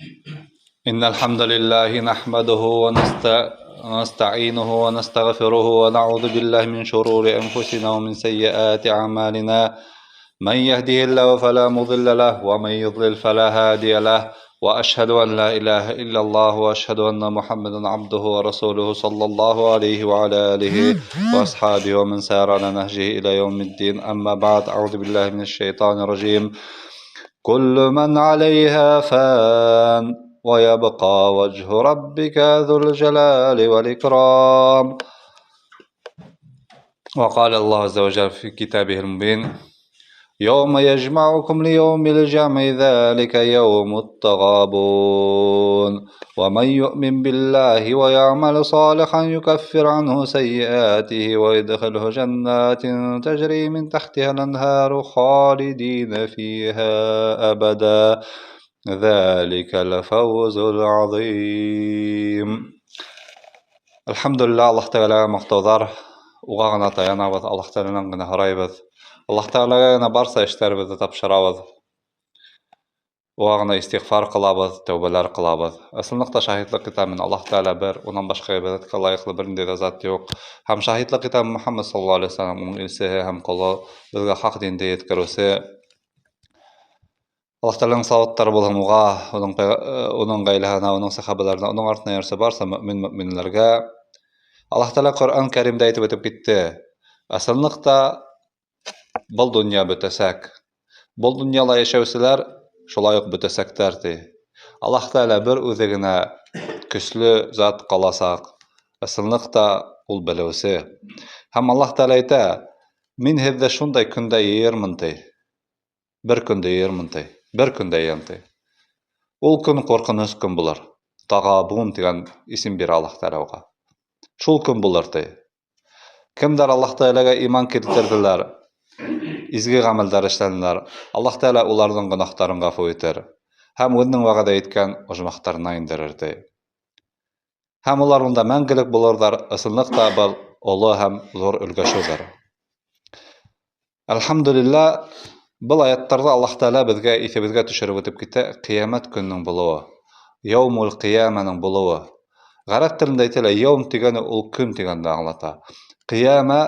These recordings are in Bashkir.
إن الحمد لله نحمده ونستعينه ونستغفره ونعوذ بالله من شرور أنفسنا ومن سيئات أعمالنا. من يهده الله فلا مضل له ومن يضلل فلا هادي له، وأشهد أن لا إله إلا الله وأشهد أن محمدا عبده ورسوله صلى الله عليه وعلى آله وأصحابه ومن سار على نهجه إلى يوم الدين. أما بعد، أعوذ بالله من الشيطان الرجيم. كل من عليها فان ويبقى وجه ربك ذو الجلال والإكرام. وقال الله عز وجل في كتابه المبين: يوم يجمعكم ليوم الجمع ذلك يوم التغابن، ومن يؤمن بالله ويعمل صالحا يكفر عنه سيئاته ويدخله جنات تجري من تحتها الأنهار خالدين فيها أبدا، ذلك الفوز العظيم. Әлхәмдүлилләһ, Аллаһ Тәғәләгә маҡтауҙар, уға ғына таянабыҙ, Аллаһ Тәғәләнән генә һорайбыҙ. Аллаһ Тәғәләгә генә барса эштәребеҙҙе тапшырабыҙ. Уға ғына истиғфар ҡылабыҙ, тәүбәләр ҡылабыҙ. Ысынлыҡта шаһитлыҡ итәм мин, Аллаһ Тәғәлә бер, унан башҡа ғибәҙәткә лайыҡлы бер ниндәй ҙә зат юҡ. Һәм шаһитлыҡ итәм Мөхәммәд саллаллаһу алейһи ва саллям уның илсеһе һәм ҡоло, беҙгә хаҡ динде еткереүсе. Аллаһ Тәғәләнең салауаттары булһын уға, уның ғаиләһенә, уның сәхәбәләренә, уның артынан йөрөүсе барса мөмин мөминләргә. Аллаһ Тәғәлә Ҡөрьән Кәримдә әйтеп үтеп китте: ысынлыҡта был донъя бөтәсәк. Был донъяла йәшәүселәр шулай уҡ бөтәсәктәр, ти. Аллаһ Тәғәлә бер үҙе генә көслө зат ҡаласаҡ. Ысынлыҡта ул белеүсе. Һәм Аллаһ Тәғәлә әйтә: мин һеҙҙе шундай көндә йыйырмын, ти. Бер көндә йыйырмын, ти. Бер көндә йыйырмын, ти. Ул көн ҡурҡыныс көн булыр. Тағабун тигән исем бирә Аллаһ Тәғәлә уға. Шул көн булыр, ти. Кемдәр Аллаһ Тәғәләгә иман килтерҙеләр, изге ғәмәлдәр эшләнеләр, Аллаһ Тәғәлә уларҙың гонаһтарын ғәфү итер һәм үҙенең вәғәҙә иткән ожмахтарына индерер, ти. Һәм улар унда мәңгелек булырҙар. Ысынлыҡта был оло һәм ҙур өлгәшеүҙер. Әлхәмдүлилләһ, был аяттарҙа Аллаһ Тәғәлә беҙгә иҫебеҙгә төшөрөп үтеп китә ҡиәмәт көнөнөң булыуы, яумул ҡиәмәнең булыуы. Ғәрәп телендә әйтелә, яум тигәне ул көн тигәнде аңлата. Ҡиәмә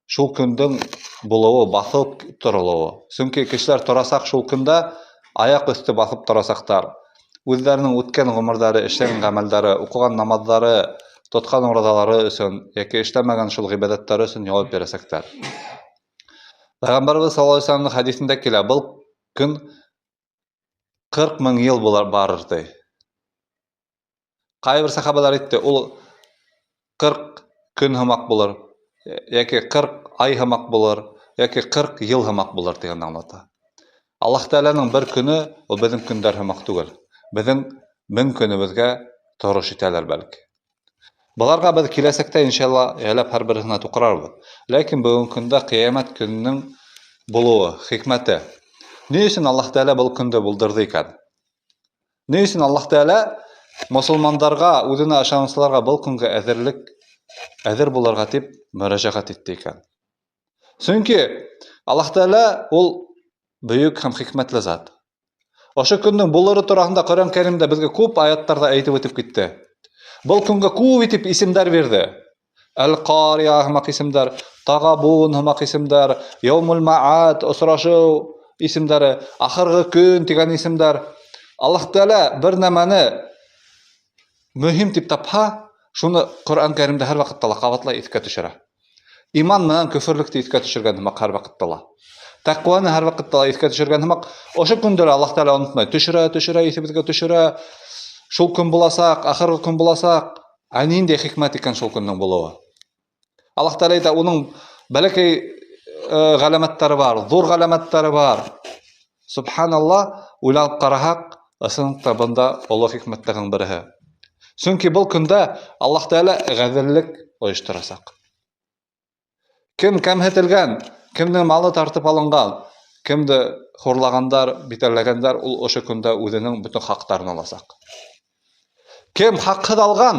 шул көндөң булыуы, баҫып торолоуы. Сөнки кешеләр торасаҡ шул көндә, аяҡ өҫтө баҫып торасаҡтар. Үҙҙәренең үткән ғүмерҙәре, эшләгән ғәмәлдәре, уҡыған намаҙҙары, тотҡан ураҙалары өсөн йәки эшләмәгән шул ғибәҙәттәре өсөн яуап бирәсәктәр. Пәйғәмбәребеҙ саллаллаһу алейһи ва салламның хәдиҫендә килә, был көн 40 мең йыл булар барыр, ти. Ҡайһы бер сәхәбәләр әйтте, ул 40 көн һымаҡ булыр, йәки 40 ай һымаҡ булыр, йәки 40 йыл һымаҡ булыр тигәнде аңлата. Аллаһ Тәғәләнең бер көнө ул беҙҙең көндәр һымаҡ түгел. Беҙҙең мең көнөбөҙгә торош итәләр бәлки. Быларға беҙ киләсәктә иншалла ялап һәр береһенә туҡрарбыҙ. Ләкин бөгөнгө көндә ҡиәмәт көнөнөң булыуы, хикмәте. Ни өсөн Аллаһ Тәғәлә был көндө булдырҙы икән? Ни өсөн Аллаһ Тәғәлә мосолмандарға, үҙенә ышаныусыларға был көнгә әҙер булырға тип мөрәжәғәт итте икән? Сөнки Аллаһ Тәғәлә ул бөйөк һәм хикмәтле зат. Ошо көндөң булыры тураһында Ҡөрьән Кәримдә беҙгә күп аяттарҙа әйтеп үтеп китте. Был көнгә күп итеп исемдәр бирҙе. Әл-Ҡариә һымаҡ исемдәр, Тағабун һымаҡ исемдәр, Яумул Маат, осрашыу исемдәре, ахырғы көн тигән исемдәр. Аллаһ Тәғәлә бер нәмәне мөһим тип тапһа, шуны Ҡөрьән Кәримдә һәр ваҡытта ла ҡабатлай иҫкә төшөрә. Иман менән көфөрлөктө иҫкә төшөргән һымаҡ һәр ваҡытта ла. Тәҡваны һәр ваҡытта ла иҫкә төшөргән һымаҡ. Ошо көндө лә Аллаһ Тәғәлә онотмай. Төшөрә, төшөрә, иҫебеҙгә төшөрә. Шул көн буласаҡ, ахырғы көн буласаҡ. Ә ниндәй хикмәт икән шул көндөң булыуы? Аллаһ Тәғәлә әйтә, уның бәләкәй ғәләмәттәре бар, ҙур ғәләмәттәре бар. Субханаллаһ, уйлап ҡараһаҡ, ысынлыҡта бында оло хикмәттәрҙең береһе. Сөнки был көндә Аллаһ Тәғәлә ғәҙеллек ойошторасаҡ. Кем кәмһетелгән, кемдең малы тартып алынған, кемде хурлағандар, битәрләгәндәр, ул ошо көндә үҙенең бөтөн хаҡтарын аласаҡ. Кем хаҡһыҙ алған,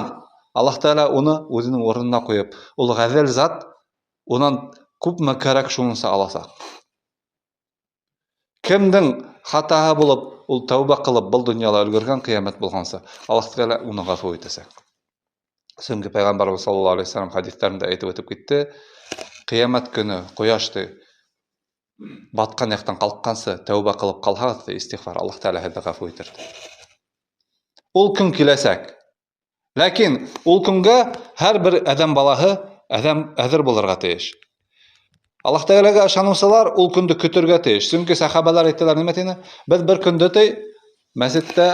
Аллаһ Тәғәлә уны үҙенең урынына ҡуйып, ул ғәҙел зат, унан күпме кәрәк шуныңса аласаҡ. Кемдең хатаһы булып, ул тәүбә ҡылып, был донъяла өлгөргән ҡиәмәт булғансы, Аллаһ Тәғәлә уны ғәфү итәсәк. Сөнки Пәйғәмбәрбеҙ саллаллаһу алейһи вәсәлләм хәдиҫтәрендә әйтеп үтеп китте, ҡиәмәт көнө ҡояш батҡан яҡтан ҡалҡҡансы тәүбә ҡылып ҡалһағыҙ, истиғфар, Аллаһ Тәғәлә һеҙҙе ғәфү итер. Ул көн киләсәк. Ләкин ул көнгә һәр бер әҙәм балаһы әҙәм әҙер булырға тейеш. Аллаһ Тәғәләгә ышаныусылар ул көндө көтөргә тейеш. Сөнки сәхәбәләр әйттеләр, нимә тине? Беҙ бер көндө ти мәсеттә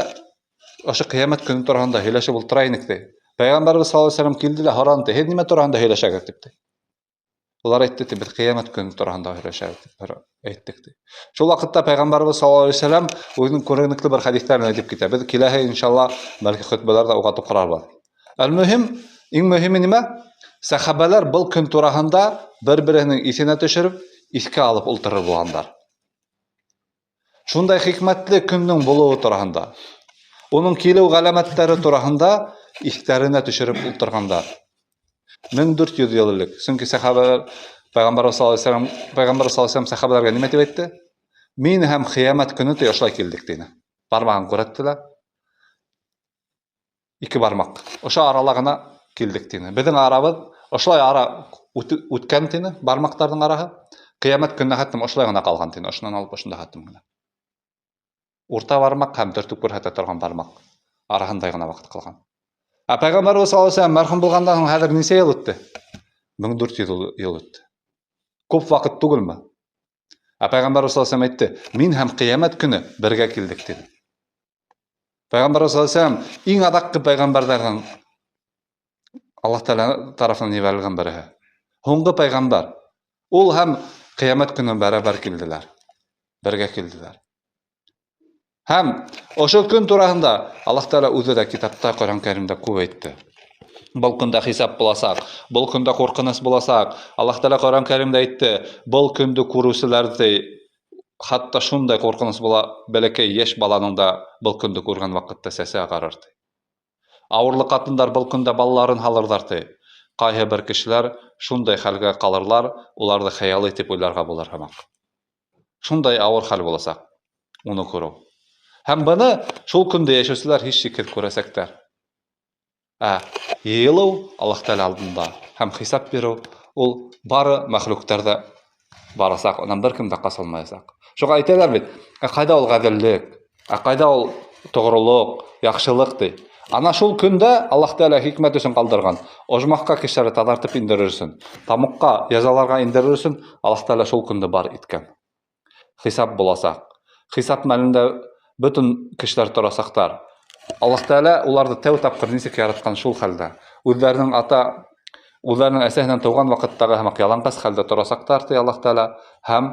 ошо ҡиәмәт көнө тураһында һөйләшеп ултыра инек ти. Пәйғәмбәрбеҙ саллаллаһу алейһи вәсәлләм килде лә һораны ти, һеҙ нимә тураһында һөйләшәгеҙ тип ти. Улар әйтте ти, беҙ ҡиәмәт көнө тураһында һөйләшәбеҙ тип әйттек ти. Шул ваҡытта Пәйғәмбәрбеҙ саллаллаһу алейһи вәсәлләм үҙенең күренекле бер хәдиҫтәрен әйтеп китә. Беҙ киләһе иншалла бәлки хөтбәләрҙә уға туҡрарбыҙ. Әл-мөһим, иң мөһиме нимә? Сәхәбәләр был көн тураһында бер-береһенең иҫенә төшөрөп, иҫкә алып ултырыр булғандар. Шундай хикмәтле көндөң булыуы тураһында, уның килеү ғәләмәттәре тураһында иҫтәренә төшөрөп ултырғандар. 1400 йыл элек. Сөнки сәхәбәләр Пәйғәмбәр саллаллаһу алейһи вәсәлләм, Пәйғәмбәр саллаллаһу алейһи вәсәлләм сәхәбәләргә нимә тип әйтте? Мин һәм ҡиәмәт көнө ти ошолай килдек тине. Бармағын күрһәттеләр. Ике бармаҡ. Ошо арала ғына килдек тине. Беҙҙең арабыҙ ошолай ара үткән тине, бармаҡтарҙың араһы. Ҡиәмәт көнөнә хәтлем ошолай ғына ҡалған тине. Ошонан алып ошонда хәтлем генә. Урта бармаҡ һәм төртөп күрһәтә торған бармаҡ араһындай ғына ваҡыт ҡалған. Ә Пәйғәмбәрбеҙ саллаллаһу алейһи вәсәлләм мәрхүм булғандан һуң хәҙер нисә йыл үтте? 1400 йыл үтте. Күп ваҡыт түгелме? Ә Пәйғәмбәрбеҙ саллаллаһу алейһи вәсәлләм әйтте, мин һәм ҡиәмәт көнө бергә килдек тине. Пәйғәмбәрбеҙ саллаллаһу алейһи вәсәлләм иң аҙаҡҡы пәйғәмбәрҙәрҙең Аллаһ Тәғәлә тарафынан ебәрелгән береһе. Һуңғы пәйғәмбәр. Ул һәм ҡиәмәт көнө бәрәбәр килделәр. Бергә килделәр. Һәм ошо көн тураһында Аллаһ Тәғәлә үҙе дә китапта, Ҡөрьән Кәримдә күп әйтте. Был көндә хисап буласаҡ, был көндә ҡурҡыныс буласаҡ. Аллаһ Тәғәлә Ҡөрьән Кәримдә әйтте, был көндө күреүселәрҙе хатта шундай ҡурҡыныс була, бәләкәй йәш баланың да был көндө күргән ваҡытта сәсе ағарыр ти. Ауырлы ҡатындар был көндә балаларын һалырҙар ти. Ҡайһы бер кешеләр шундай хәлгә ҡалырлар, уларҙы хыялый тип уйларға булыр һымаҡ. Шундай ауыр хәл буласаҡ уны күреү. Һәм быны шул көндә йәшәүселәр һис шикһеҙ күрәсәктәр. Ә йыйылыу Аллаһ Тәғәлә алдында һәм хисап биреү ул бары мәхлүктәрҙә барасаҡ, унан бер кем дә ҡаса алмаясаҡ. Шуға әйтәләр бит, ә ҡайҙа ул ғәҙеллек, ә ҡайҙа ул тоғролоҡ, яҡшылыҡ ти. Ана шул көндә Аллаһ Тәғәлә хикмәт өсөн ҡалдырған, ожмахҡа кешеләрҙе таҙартып индерер өсөн, тамуҡҡа язаларға индерер өсөн Аллаһ Тәғәлә шул көндө бар иткән. Хисап буласаҡ. Хисап мәлендә бөтөн кешеләр торасаҡтар. Аллаһ Тәғәлә уларҙы тәү тапҡыр нисек яратҡан шул хәлдә. Үҙҙәренең ата, үҙҙәренең әсәһенән тыуған ваҡыттағы һымаҡ яланғас хәлдә торасаҡтар ти Аллаһ Тәғәлә, һәм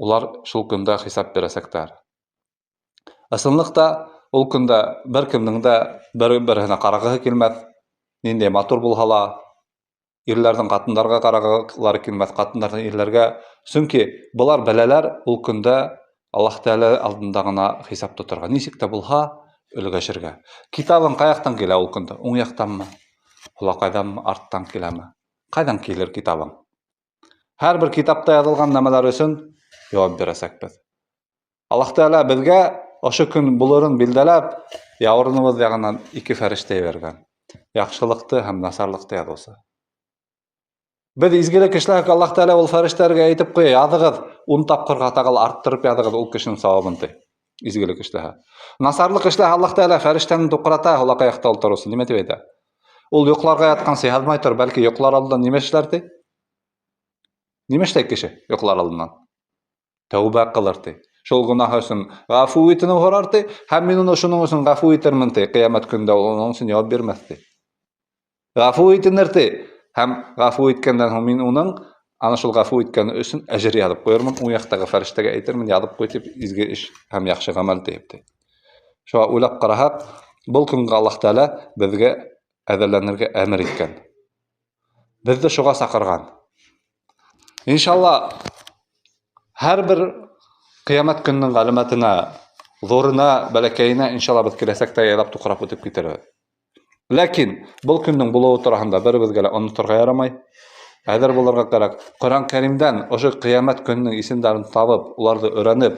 улар шул көндә хисап бирәсәктәр. Ысынлыҡта ул көндә бер кемдең дә бер-береһенә ҡарағыһы килмәҫ, ниндәй матур булһа ла, ирләрҙең ҡатындарға ҡарағылары килмәҫ, ҡатындарҙың ирләргә. Сөнки былар беләләр ул көндә Аллаһ Тәғәлә алдында ғына хисап тоторға, нисек тә булһа өлгәшергә. Китабың ҡаяҡтан килә ул көндә? Уң яҡтанмы? Һулаҡайҙанмы? Арттан киләме? Ҡайҙан килер китабың? Һәр бер китапта яҙылған нәмәләр өсөн яуап бирәсәкбеҙ. Аллаһ Тәғәлә беҙгә ошо көн булырын билдәләп, яурыныбыҙ яғынан ике фәрештә ебәргән. Яҡшылыҡты һәм насарлыҡты яҙыусы. Беҙ изгелек эшләһәк, Аллаһ Тәғәлә ул фәрештәргә әйтеп ҡуя, яҙығыҙ, 10 тапҡырға тағы ла арттырып яҙығыҙ ул кешенең сауабын ти. Изгелек эшләһә. Насарлыҡ эшләһә, Аллаһ Тәғәлә фәрештәне туҡрата, һулаҡай яҡта ултырыусы. Нимә тип әйтә? Ул йоҡларға ятҡансы яҙмай тор, бәлки йоҡлар алдынан нимә эшләр ти? Нимә эшләй кеше йоҡлар алдынан? Тәүбә ҡылыр ти. Шул гонаһы өсөн ғәфү итенеү һорар ти, һәм мин уны шуның өсөн ғәфү итермен ти. Ҡиәмәт көндә ул уның өсөн яуап бирмәҫ ти. Ғәфү итенер ти. Һәм ғәфү иткәндән һуң мин уның ана шул ғәфү иткәне өсөн әжер яҙып ҡуйырмын, уң яҡтағы фәрештәгә әйтермен, яҙып ҡуй тип, изге эш һәм яҡшы ғәмәл тиеп ти. Шуға уйлап ҡараһаҡ, был көнгә Аллаһ Тәғәлә беҙгә әҙерләнергә әмер иткән. Беҙҙе шуға саҡырған. Иншалла, һәр бер ҡиәмәт көнөнөң ғәләмәтенә, ҙурына, бәләкәйенә иншалла беҙ киләсәктә яйлап туҡрап үтеп китербеҙ. Ләкин был көндөң булыуы тураһында беребеҙгә лә оноторға ярамай. Әҙер булырға кәрәк. Ҡөрьән Кәримдән ошо ҡиәмәт көнөнөң исемдәрен табып, уларҙы өйрәнеп,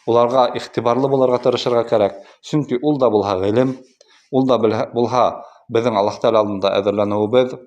Уларға иғтибарлы булырға тырышырға кәрәк. Сөнки ул да булһа ғилем, ул да булһа беҙҙең Аллаһ Тәғәлә алдында әҙерләнеүебеҙ.